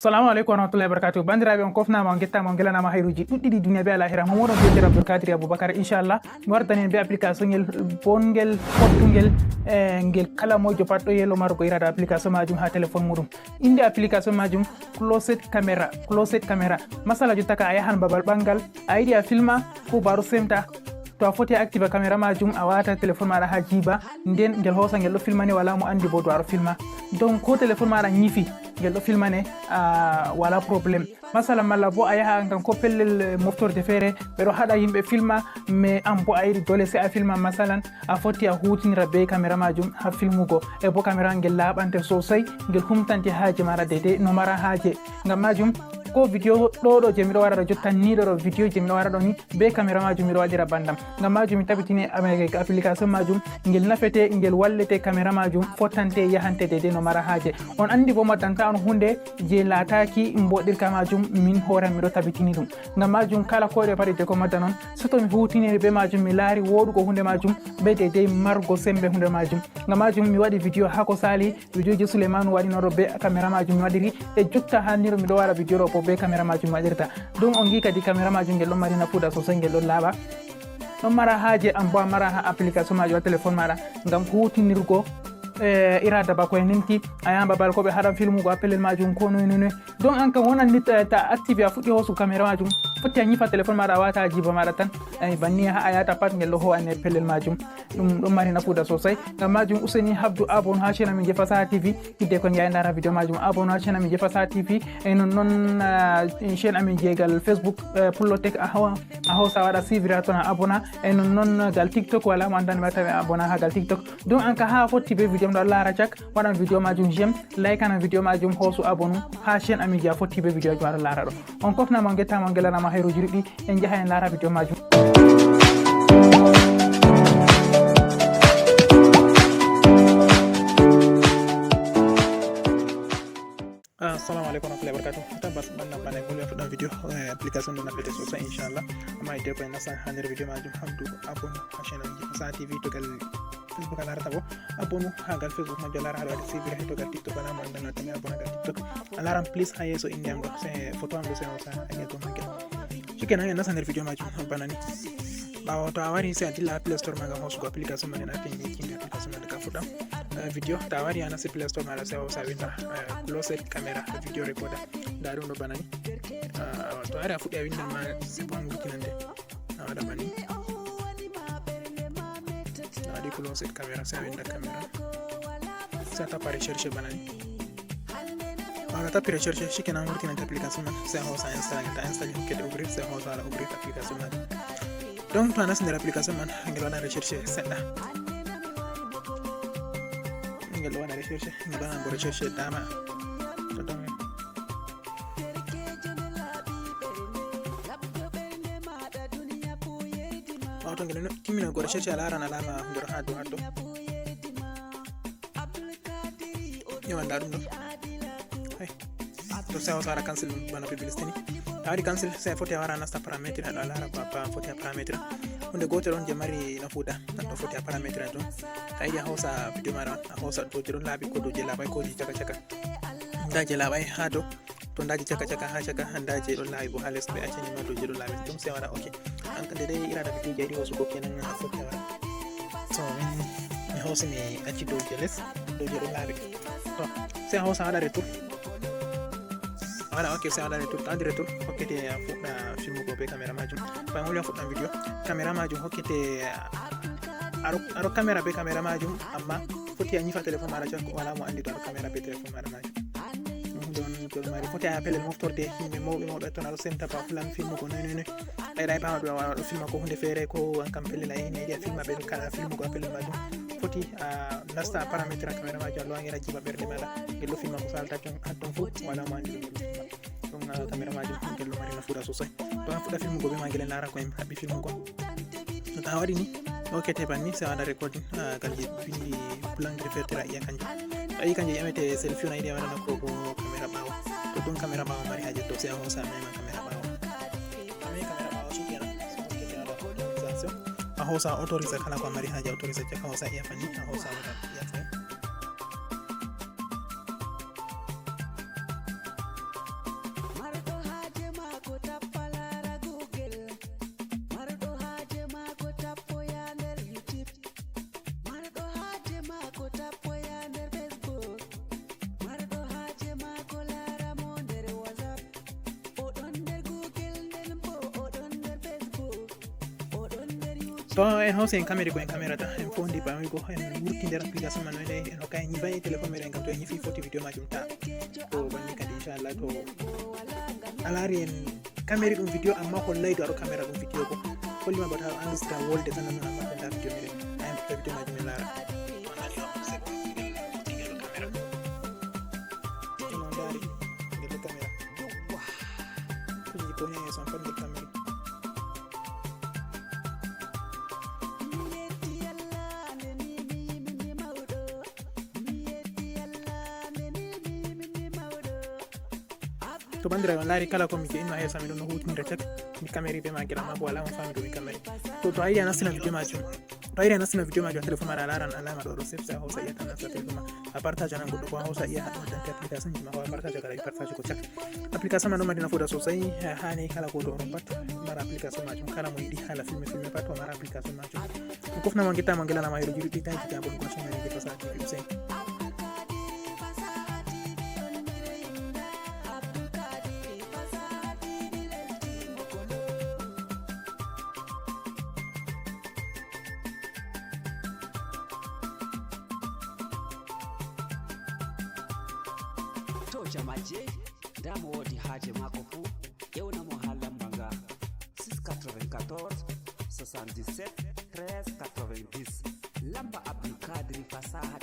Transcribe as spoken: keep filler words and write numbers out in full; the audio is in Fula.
Salamu aleykum warahmatullahi wabarakatuh. Bandiraɓe, on kofnama, on gettama, on gelanama hayruji ɗuɗɗi ɗi duniya be alahira. Mo moɗon biyeteɗo Abdoulkadir Aboubacar, inchallah. Mi wartani en be application ngel bongel, fottungel, eh, ngel kala mojo pat ɗo yelo margo irada application majum ha téléphone muɗum. Inde application majum Closet Camera, Closet Camera. Masala jottaka a yahan babal ɓangal, a yiɗi a filma ko baro semta. To a foti a activa caméra majum, a wata téléphone maɗa ha jiba, nden ngel hosa, ngel ɗo filma ne, wala mo andi bo do aro filma. Donc ko téléphone maɗa nyifi, ngel ɗo filma ne, a wala problème. Masalan, malla bo a yaha ngam ko pellel, eh, moftorde feere, ɓe ɗo haɗa yimɓe filma, mais an bo a yiɗi dole sai a filma. Masalan, a foti a hutinira be caméra majum ha filmugo, e bo caméra ngel laɓante sosai, ngel humtante haje maɗa daidai no mara haje. Ngam majum, ko video ɗo ɗo je miɗo waɗa ɗo jotta ni, ɗo ɗo video je miɗo waɗa ɗo ni, be caméra majum miɗo waɗira bandam. Ngam majum mi tabitini ame-, application majum ngel nafete, ngel wallete, caméra majum fottante, yahante daidai no mara haje. On andi bo mi waddanta on hunde je lataki mboɗirka majum, min hoore am miɗo tabitini ɗum. Ngam majum kala koɗe paɗe je ko mi waddan on, soto mi hutiniri be majum, mi laari woɗugo hunde majum be daidai margo sembe hunde majum. Ngam majum mi waɗi video ha ko sali, video je Souleymane waɗi noɗo be caméra majum mi waɗiri, e jotta hanniro miɗo waɗa video ɗo bo be caméra majum mi waɗirta. Donc on gi kadi caméra majum ngel ɗon mari nafuda sosai, ngel ɗon laaɓa. Ɗon mara haje an bo a mara ha application majum ha téléphone maɗa ngam hutinirgo, eh, irada bako e ninti a yahan babal ko ɓe haɗan filmugo ha pellel majum ko noy noy noy. Donc an kam wonan ni ta, ta active a fuɗɗi hosu caméra majum, fotti a nyifa téléphone maɗa a wata ha jiba maɗa tan. Ay banni ha a yata pat ngel ɗo howane pellel majum. Ɗum ɗon mari nafuda sosai. Ngam majum useni habdu abonné ha chaîne amin je Fasaha T V. Hidde ko njaay ndara video majum, abonné ha chaîne amin je Fasaha T V. E non non, ah, chaîne amin je gal Facebook, eh, Pullo Tech a hawa, a hosa waɗa suivre ton a abonné. E non non gal TikTok wala mo andani mata abonné ha gal TikTok. Donc an ka ha fotti be video ɗo lara cak, waɗan video majum j'aime, like ana video majum, hosu abonné ha chaîne amin je a fotti be video majum aɗo lara ɗo. On kofnama, on gettama, on gelanama hayruji ɗuɗɗi. En jaha en lara video majum. Assalamu aleykum warahmatullahi wabarakatuh. Tabbas banda bana gol ya fuɗɗan video, eh, application ɗo nafete sosai inchallah. Amma hidde ko en nasta ha nder video majum, habdu abonné ha chaîne amin je Fasaha T V to gal Facebook a larata bo. Abonné ha gal Facebook majum a lara haɗa waɗi suivre, to gal TikTok wala mo andana tami abonné gal TikTok. A laran please ha yeso inde am ɗo, se photo am ɗo se hosa a yiya to magel. Shikenan en nasta nder video majum bana ni. Ɓawo to a wari se a dilla ha Play Store ma ngam hosugo application man, en arti en yeccinde application man daga fuɗɗam, eh, video. To a wari a nasti Play Store maɗa se a hosa a winda, eh, Closet Camera Video Recorder. Nda ɗum ɗo bana ni. Ah, to a wari a fuɗɗi a windan ma se bo an wurtinande. A waɗa bani. A waɗi Closet Camera, se a winda camera. Se a tapa recherche bana ni. Ɓawo a tapi recherche, shikenan wurtinante application man, se a hosa a installe, ta installe hokkete ouvrir, se a hosa a waɗa ouvrir application man. Donc to a nasti nder application man, ngel waɗan recherche seɗɗa. Ngel ɗo waɗa recherche, ngel waɗan bo recherche dama. To ɗon Ɓawo to ngel no-, timmina ko recherche a laran alama nder ha dow ha dow. Yawa nda ɗum ɗo. Hey. To se a hosa a waɗa cancel bana publicité ni. A waɗi cancel se a foti a wara a nasta parametre, aɗo a lara ko a pa-, foti a parametre. Hunde gotel on je mari nafuda, aɗo foti a parametre ton. A yiɗi a hosa video maɗa on, a hosa dow je ɗon laaɓi ko dow je laaɓai ko je caka caka. Nda je laaɓai ha dow. To nda je caka caka ha caka, nda je ɗon laaɓi bo ha les, ɓe accani ma dow je ɗon laaɓi. Ɗum se a waɗa ok. An ka daidai irada video je a yiɗi hosugo kenan a foti a waɗa. So min mi hosi mi acci dow je les, dow je ɗon laaɓi. To se a hosa a waɗa retour. A waɗa ok, se a waɗa retour, to a waɗi retour, hokkete a fuɗɗa filmugo be camera majum. Bayan wuli a fuɗɗan video, camera majum hokkete a ɗo, a ɗo camera be camera majum, amma foti a nyifa téléphone maɗa cak, wala mo andi to a ɗo camera be téléphone maɗa majum. Ɗum ɗon ɗon mari foti a pellel moftorde yimɓe mawɓe mawɓe ton, a ɗo semta ba fulan filmugo noy noy noy. A yiɗa a pama ɗum a waɗa ɗo filma ko hunde feere ko an kam pellel a yehni a yiɗi a filma ɓe ɗo kala filmugo a pellel majum. Foti a nasta parametre a camera majum a lowa ngel a jiba ɓernde maɗa. Ngel ɗo filma ko salata ton, an ton fof wala mo andi ɗum ɗo filma. Ɗum, ah, camera majum ngel ɗo mari nafuda sosai. To an fuɗɗa filmugo be magel en lara ko en haɓɓi filmugo. To a waɗi ni, hokkete banni, se a waɗa recording, ah, gal je vindi plan de referter a yiya kanjum. To a yi kanjum ƴamete selfie on a yiɗi a waɗana ko bo camera ɓawo. To ɗum camera ɓawo mari haje to se a hosa a mema camera ɓawo. A memi camera ɓawo shikenan. So hokkete a waɗa autorisation. A hosa a autorisa kala ko a mari haje autorisa caka hosa iya fanni, a hosa a waɗa iya fanni. Bon, en hoosi en kameri ko en kamerata, en fondi bamigo, en wurti nder application man, en en hokka en ñifa e téléphone meɗen kam, to en ñifi foti vidéo majum ta. To banni kadi inchallah to a laari en kameri ɗum vidéo, amma hollay to aɗo kamera ɗum vidéo ko. Holli ma bata enregistra wolde tan non, amma ko nda vidéo meɗen. A en vidéo majum en laara. Kamera. Ɗum on ndaari, nder kamera. Kuuji ko woni e son fat nder kamera. To bandiraɓe on laari kala ko mi jeyi inno heesa, miɗon no hutinira tek mi kameri be ma gira ma ko wala on fami ɗum mi kameri. To to a yiɗi a nastina vidéo majum, to a yiɗi a nastina vidéo majum a téléphone maɗa a laran alama ɗo ɗo sef sa hoosa iya tan nasta téléphone ma a partage anan goɗɗo ko a hoosa iya haɗɗo tan te application ji ma ko a partage kala i partage ko cak. Application ma ɗo mari nafuda sosai. Hani kala ko to oɗon pat mara application majum, kala mo yiɗi hala filme filme pat o mara application majum. Ko kofna mo ngitta mo ngelana ma yeru juruɗi taji ta bon ko sumere ngi fasaha tv usai. To jamaje, nda mo wodi haaje maako fuu, ƴewna mo haa lamba nga, six quatre-vingt-quatorze, soixante-dix-sept, treize, quatre-vingt-dix. Lamba Abdul Kadri fasaha